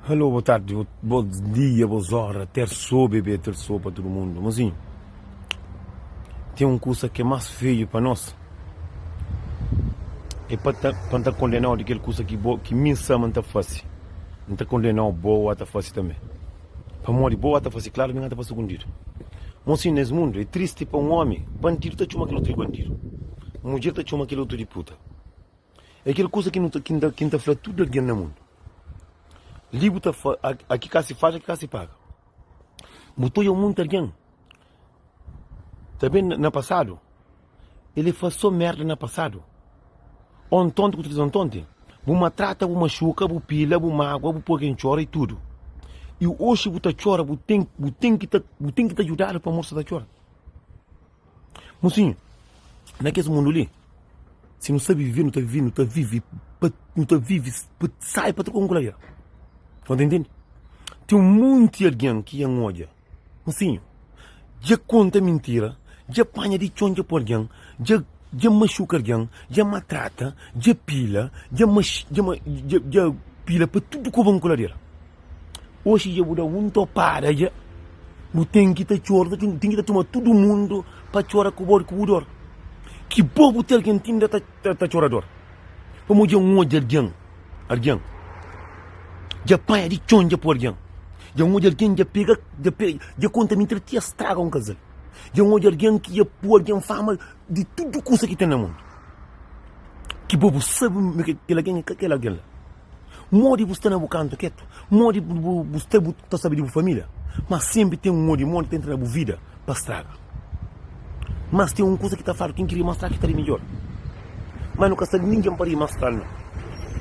Alô, boa tardi, bo dia, boas hora, terçou bebê, terçou pa tudo mundo. Mozinho, tem um kusa que é mais feio pa nós, é pa ta, pa ta kondenau di kel kusa ki bo, ki mi sa ma N ta fase. N ta kondenau bo a ta fase tanbe. Pamodi bo a ta fase klaru, mi ka ta fase sukundidu. Mozinho, nes mundu é tristi pa un omi, bandidu ta txoma kel otu di bandidu, mudjer ta txoma kel otu di puta. É kel kusa ki nu ta, ki N ta, ki N ta fla tudu algen na mundu. Li bu ta fa, aki ka si faz, aki ka si paga. Bu ta odja munti algen ta ben na pasadu, el e faz so merda na pasadu. Ontonti ku ta faz ontonti, bu matrata, bu maxuka, bu pila, bu magua, bu poi algen txora i tudu. I oxi bu ta txora, bu ten, bu ten ki ta, bu ten ki ta djudadu pamodi sta ta txora. Mosinhu, na kes mundu li, si nu sabe vive, nu ta vive, nu ta vive pa, nu ta vive pa sai pa troka un kularia. Nau ta intende? Ten un monti algen ki dja N odja, mosinhu, dja konta mintira, dja panha di txon dja poi algen, dja dja maxuka algen, dja matrata, dja pila, dja dja dja pila pa tudu koba un kuladera. Oxi dja bu da un topada dja bu ten ki ta txora, ten ki ta txoma tudu mundu pa txora ku bo ku bu dor. Ki bo bu ten algen tinda ta ta txora dor. Pamodi dja N odja algen, algen dja panha di txon dja poi algen. Dja N odja algen dja pega dja pega dja konta mintira ti es straga un kazal. Dja N odja algen ki dja poi algen fama di tudu kusa ki ten na mundu. Ki bo bu sabe ma kel algen é ka kel algen la. Modi bu sta na bu kantu ketu, modi bu sta bu ta sabe di bu familia, ma senpri ten un dimoni ki ta entra na bu vida pa straga. Mas ten un kusa ki ta fladu ken ki ri mas fraku ki ta ri midjor. Ma nu ka sabe ningen pa ri mas fraku nau.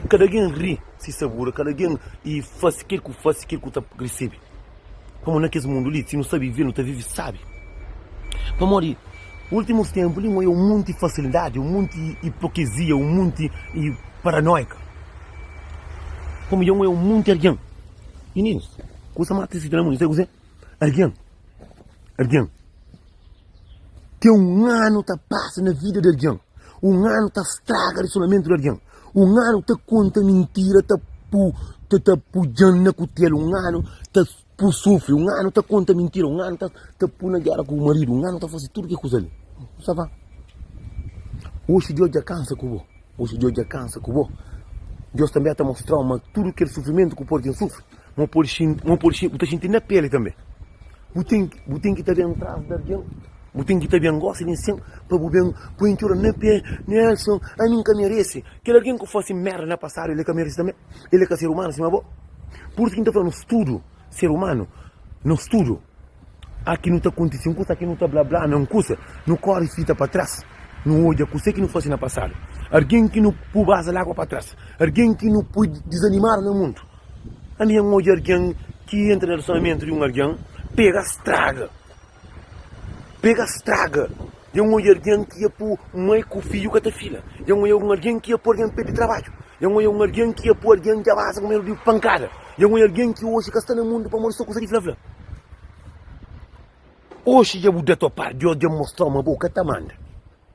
Kada algen ri si sabura, kada algen i fasi kel ku fasi kel ku ta risibi. Pamodi na kes mundu li, si nu sabe vive, nu ta vive sabi. Pamodi ultimus tenpu li, un munti fasilidadi, un munti ipokezia, un munti paranoika. Pamodi dja un munti algen. Mininus, kusa más tristi na mundu, sabe kuzê? Algen, algen ten un anu ta pasa na vida di algen, un anu ta straga relasionamentu di algen, un anu ta konta mintira, ta pu ta ta pu djan na kutelu, un anu ta pu sufri, un anu ta konta mintira, un anu ta ta pu na gera ku bu maridu, un anu ta fasi tudu ki kusa li. Sa va. Oxi Deus dja kansa ku bo, oxi Deus dja kansa ku bo. Deus tanbe ta mostrau ma tudu kel sufrimentu ku pode ten sufri, ma pode xinti, ma pode xinti, bu ta xinti na peli tanbe. Bu ten bu ten ki ta ben tras di algen, bu ten ki ta ben gosi di nsin pa bu ben poi txora na pe, Nelson, ami N ka merese. Kel algen ku fasi merda na pasadu, el ka merese tanbe? El é ka ser umanu sima bo? Pur isu ki N ta fla, nos tudu ser umanu, nos tudu, aki nu ta kontise un kusa, aki nu ta bla bla na un kusa, nu kori fita pa tras, nu odja kuse ki nu fasi na pasadu. Algen ki nu pui baza lagua pa tras, algen ki nu pui dizanimadu na mundu. Ami N odja algen ki entra na relasionamentu di un algen, pega straga, pega straga. Dja N odja algen ki ia pu mai ku fidju ka ta fila. Dja N odja un algen ki ia pu algen perde trabadju. Dja N odja un algen ki ia pu algen dja baza ku medu di pankada. Dja N odja algen ki oji ka sta na mundu pamodi so kusa di fla-fla. Oxi dja bu da topar, Deus dja mostrau ma bo ka ta manda.